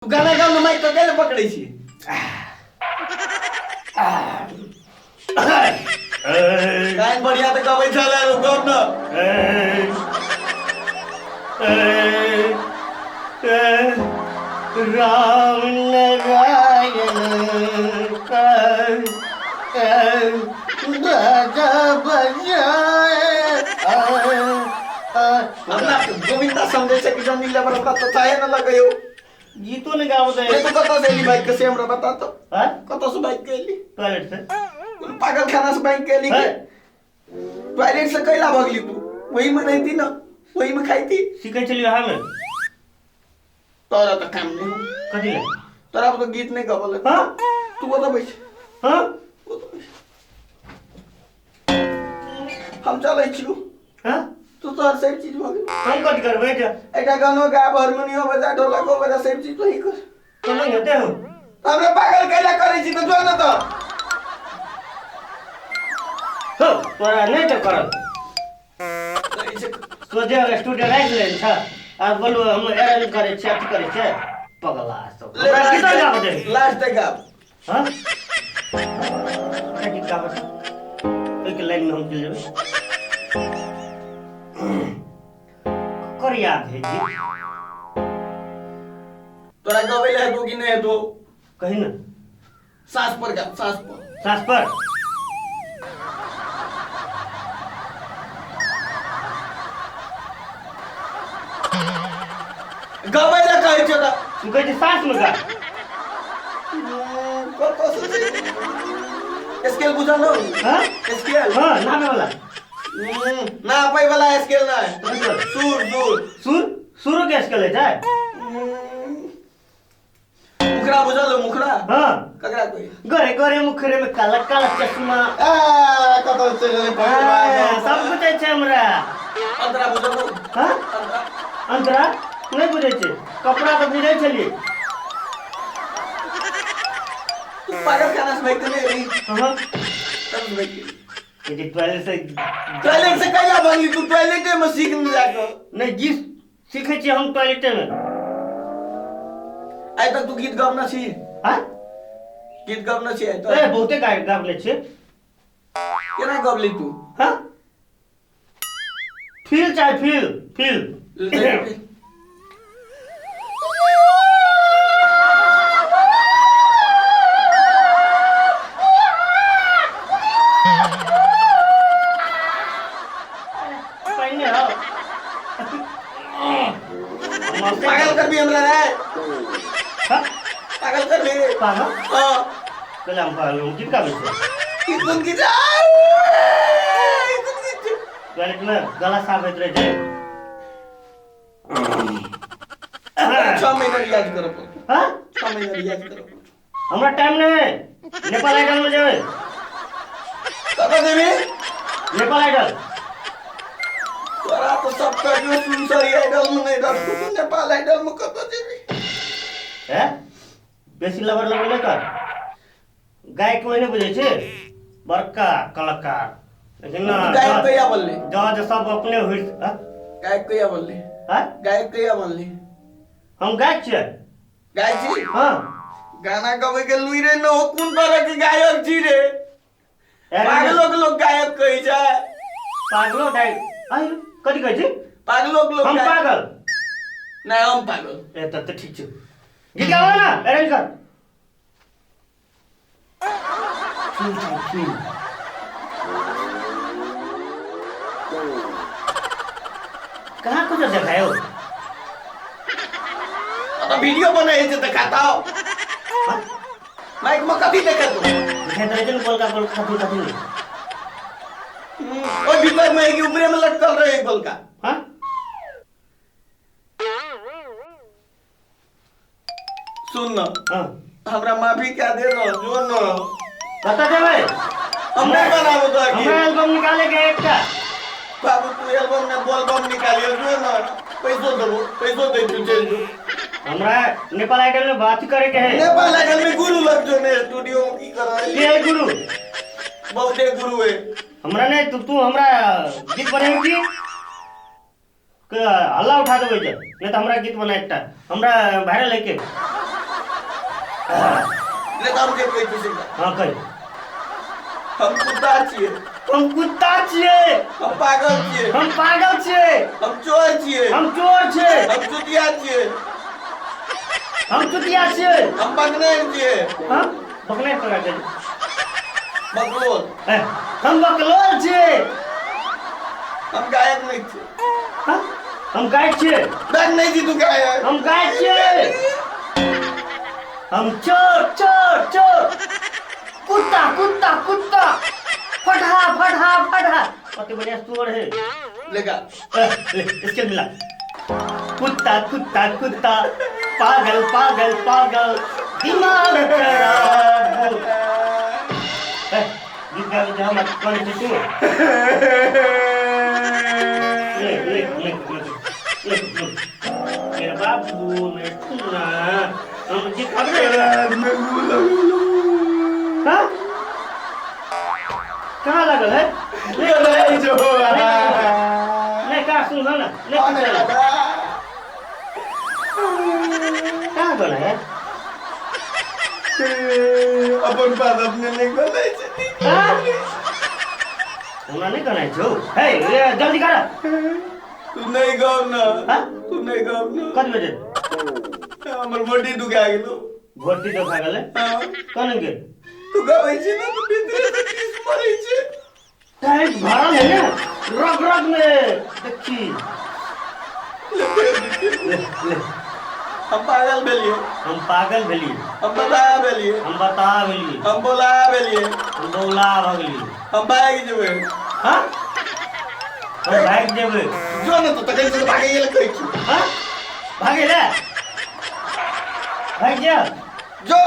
तू गाना गाउ ने, माइक तो कैले पकड़ै छी? गायन बढ़िया तऽ गबै छलै, गाउ न। राम नारायण बाजा बजाए। हमरा गोविंदा समझै छै कि जन मिलले बड़ा तऽ चाहे न लगैयो। गीतो नहीं गावत है। तू कतऽ से एली बाइक के, से हमरा बता तो। हाँ? कतऽ से बाइक के एली? टॉयलेट से। कोनो पागल खाना से बाइक के एली? हैं? टॉयलेट से कैला भगली तू? वही में रहती ना, वही में खाई थी। सीखे चलिए हमें। तोरा तो काम नहीं हो। कथी ले? तोरा तो गीत नहीं गबल। हाँ? तू बता बैठ। हाँ? बता बैठ। हम चलै छियौ। हाँ? तू तोहर सब चीज भऽ गेल। हम कथी करबै जे? एकटा गानो गाब, हारमोनियो बजा, ढोलको बजा, सब चीज तोही कर। तो नहीं हेतै हो। हमरा पागल कैला करै छी? तऽ जो न तऽ। हो, तोरा नहि तऽ करब। सोझे स्टूडियो राखि लेने छ आ बोलू हम अरेंज करै छियै, अथी करै छियै। पगला सब हमरा की तऽ गाबऽ देही? लास्ट तक गाब। हाँ, गीत गाबऽ छै। ओहिके लाइनमे हम चलि जेबै। ककर याद है गीत? तोरा गबै लए हेतौ कि नहि हेतौ? कही ने। सास पर गाब, सास पर। सास पर। गबै लए कहै छियौ तऽ। तू कहै छै सास मे गा। स्केल बुझल हौ? हाँ? स्केल। हाँ, नामे वाला। नापै वाला स्केल नहि। सुर, सुर। सुर, सुर के स्केल है छै। मुखड़ा बुझल हौ? मुखड़ा? हाँ। ककरा कोई? गोरे गोरे मुखरे में काला काला चश्मा। आ कतौ चलि गेलै। हाँ, सब बुझै छै हमरा। अंतरा बुझल हौ? हाँ? अंतरा। अंतरा नहि बुझै छै, कपड़ा तऽ बुझै छलियै। तू पागल खाना से भागि नहीं रही? हाँ। तब से भागि गेली। ये टॉयलेट से। टॉयलेट से कैला भागली तू? टॉयलेटे में सीख न जाकऽ। नहि, गीत सीखै छियै हम टॉयलेटे मे। आइ तक तू गीत गबने छी? हाँ? गीत गबने छी आइ ए तक? बहुते गाबि गाबने छियै। केना गबली तू? हाँ, फील चाहे, फील, फील। पहिने हो। पागल करबी हमरा रे? हाँ? पागल करबी? पागल? हाँ। पहिले हम पागल, हम गीत गाबै छियै। ई कोन गीत? ई कोन गीत? टॉयलेट मे गला साफ होइत रहै छै। 6 महीना रियाज करऽ पड़तौ। हाँ? 6 महीना रियाज करऽ पड़तौ। हमरा टाइम नहि है, नेपाल आइडल में जेबै। कतऽ जेबी? नेपाल आइडल। तोरा तऽ सब कहियो सुनसरी आइडल में नहि रखतौ, तू नेपाल आइडल में कतऽ जेबी? है, बेसी लबर लबर नहि कर। गायक ओहिने बुझै छै, बड़का कलाकार, लेकिन ना। गायक कहिया बनले? जज सब अपने हुई। हाँ? गायक कहिया बनले? हाँ? गायक कहिया बनले? हम गायक छियै। गायक छी? हाँ। गाना गबै के लुइरे न हो, कोन तरह के गायक छी रे? पागलो के लोग गायक कहै छै। पागलो गायक? आइ कथी कहै छी? पागलो के लोग हम गायक। पागल? नहि, हम पागल। ए तब तऽ ठीक छै, गीत गाबऽ ना, अरेंज कर। फील चाही, फील। कहाँ कुछ देखायो? तऽ वीडियो बनै छै तऽ खाता। माइक में कथी देखे तू? देखाइत रहै छै ने गोलका गोलका, कथी कथी? ओहि भीतर में कि ऊपरे में लटकल रहे गोलका? हाँ। सुन न। हाँ। हमरा माफी क्या दे न, जो न। कतऽ जेबै? हम नहीं बनाबो तो। हमरा एल्बम निकाले के है एकटा। बाबू, तू एल्बम में बोल बम निकालियो, जो न, पैसो देबो, पैसो दे, तू चल जो। हमरा नेपाल आइडल में बात करे के है। नेपाल आइडल में गुरु लग जो ने, स्टूडियो में की कर? के है गुरु? बहुते गुरु है। हमरा नहीं, तू तू हमरा गीत बनेबी की के हल्ला उठा देबै जे, नहीं तऽ हमरा गीत बना एकटा, हमरा वायरल है के। ले दारू के कहै छी से। हाँ कहि। हम कुत्ता छियै। हम कुत्ता छियै। हम पागल छियै। हम पागल छियै। हम चोर छियै। हम चोर छियै। हम चुतिया छियै। हम चुतिया छियै। हम बकनेर छियै। हम बकनेर ककरा कहै? बकलोल। ए, हम बकलोल छियै। हम गायक नहि छियै। हाँ? हम गायक छियै। बैग नहि छी तू गायक। हम गायक छियै। हम चोर चोर चोर, कुत्ता कुत्ता कुत्ता, फटहा फटहा फटहा। कते बढ़िया सुअर है। ले गा। ए, ले, इसके मिला। कुत्ता कुत्ता कुत्ता, पागल पागल पागल, दिमाग खराब। ए, गीत गाबै छै हमरा करै छै तू। ले ले ले ले ले ले, मेरा बाबू, मेरा टुन्ना, हम गीत गाबै। हाँ? कहाँ लागल है? नहीं जो। नहीं, कहाँ? सुन ना, नहीं, कहाँ गल है? अपन बात अपने नहीं गलै छै। हाँ? हमरा नहीं गनाइ छौ। हे ए, जल्दी कर। तू नहीं गाव ना। हाँ? तू नहीं गाव ना। कति बजे? हमर बॉडी दुखा गेलो। भोटी दुखा गेलै? हाँ। कन गेल? तू गाबै छी ना तऽ भीतरे से टीस मरै छै। टैंक भरल है ना रग रग में, देखी। ले ले। हम पागल भेलियै। हम पागल भेलियै। हम बता भेलियै। हम बता भेलियै। हम बोला भेलियै। हम बौला भऽ गेलियै। हम भागि जेबै। हाँ, हम भागि जेबै। जो ने तू तखन से भागै गेल कहै छी। हाँ, भागे ले, भागि जा। जो।